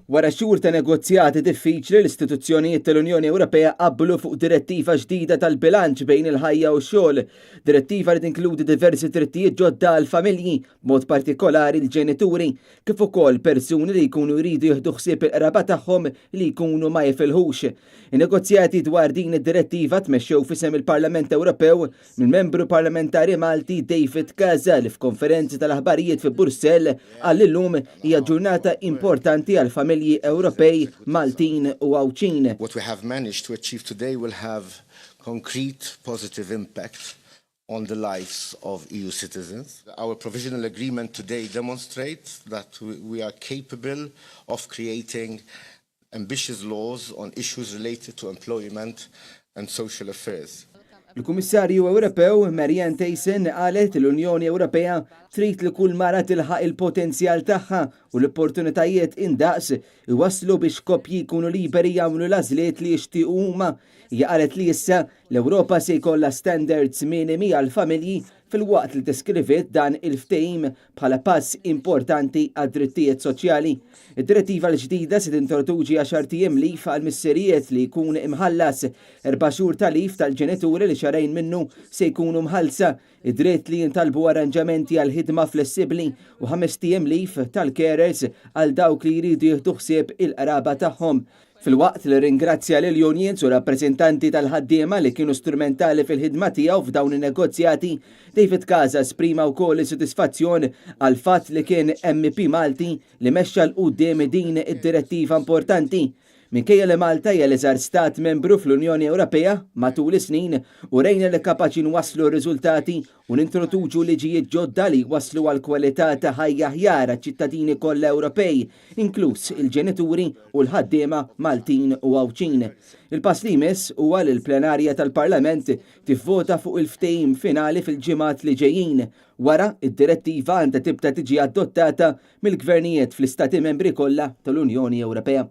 Wara xhur ta' negozjati diffiċli, l-istituzzjonijiet tal-Unjoni Ewropea qablu fuq direttiva ġdida tal-bilanċ bejn il-ħajja u x-xogħol. Direttiva li tinkludi diversi drittijiet ġodda għal familji, b'mod partikolari l-ġenituri, kif ukoll persuni li jkunu jridu jieħdu ħsieb il-qraba tagħhom li jkunu ma jifilħux. In-negozjati dwar din id-direttiva tmexxew f'isem il-Parlament Ewropew mill-Membru Parlamentari Malti David Casa li f'konferenzi tal-aħbarijiet fi Brussell qal li llum hija ġurnata importanti għal familji Ewropej, Maltin u Għawdxin. What we have managed to achieve today will have concrete positive impact on the lives of EU citizens. Our provisional agreement today demonstrates that we are capable of creating ambitious laws on issues related to employment and social affairs. Il-Kummissarju Ewropew Marianne Thyssen qalet l-Unjoni Ewropea trid li kull mara tilħaq il-potenzjal tagħha u l-opportunitajiet indaqs iwaslu biex koppji jkunu liberi jagħmlu l-għażliet li jixtiequ huma. Hija qalet li issa l-Ewropa se jkollha standards minimi għal familji, filwaqt li deskriviet dan il-ftehim bħala pass importanti għad-drittijiet soċjali. Id-direttiva l-ġdida se tintroduċi 10 ijiem leave għal missirijiet li jkun imħallas, 4 xhur ta' leave tal-ġenituri li xahrejn minnu se jkunu mħallsa, id-dritt li jintalbu arranġamenti għal ħidma flessibbli u 5 ijiem leave tal-carers għal dawk li jridu jieħdu ħsieb il-qraba tagħhom. Filwaqt li ringrazzja lil unions u rappreżentanti tal-ħaddiema li kienu strumentali fil-ħidma tiegħu f'dawn in-negozjati, David Casa esprima wkoll is-sodisfazzjon għal fatt li kien MP Malti li mexxa 'l quddiem din id-direttiva importanti. Minkejja li Malta hija l-iżgħar stat membru fl-Unjoni Ewropea, matul is-snin urejna li kapaċi nwasslu r-riżultati u nintroduċu liġijiet ġodda li waslu għal kwalità ta' ħajja aħjar ċittadini kollha Ewropej, inkluż il-ġenituri u l-ħaddiema Maltin u Għawdxin. Il-pass li jmiss huwa li l-plenarja tal-Parlament tivvota fuq il-ftehim finali fil-ġimgħat li ġejjin. Wara, id-direttiva għandha tibda tiġi adottata mill-gvernijiet fl-istati membri kollha tal-Unjoni Ewropea.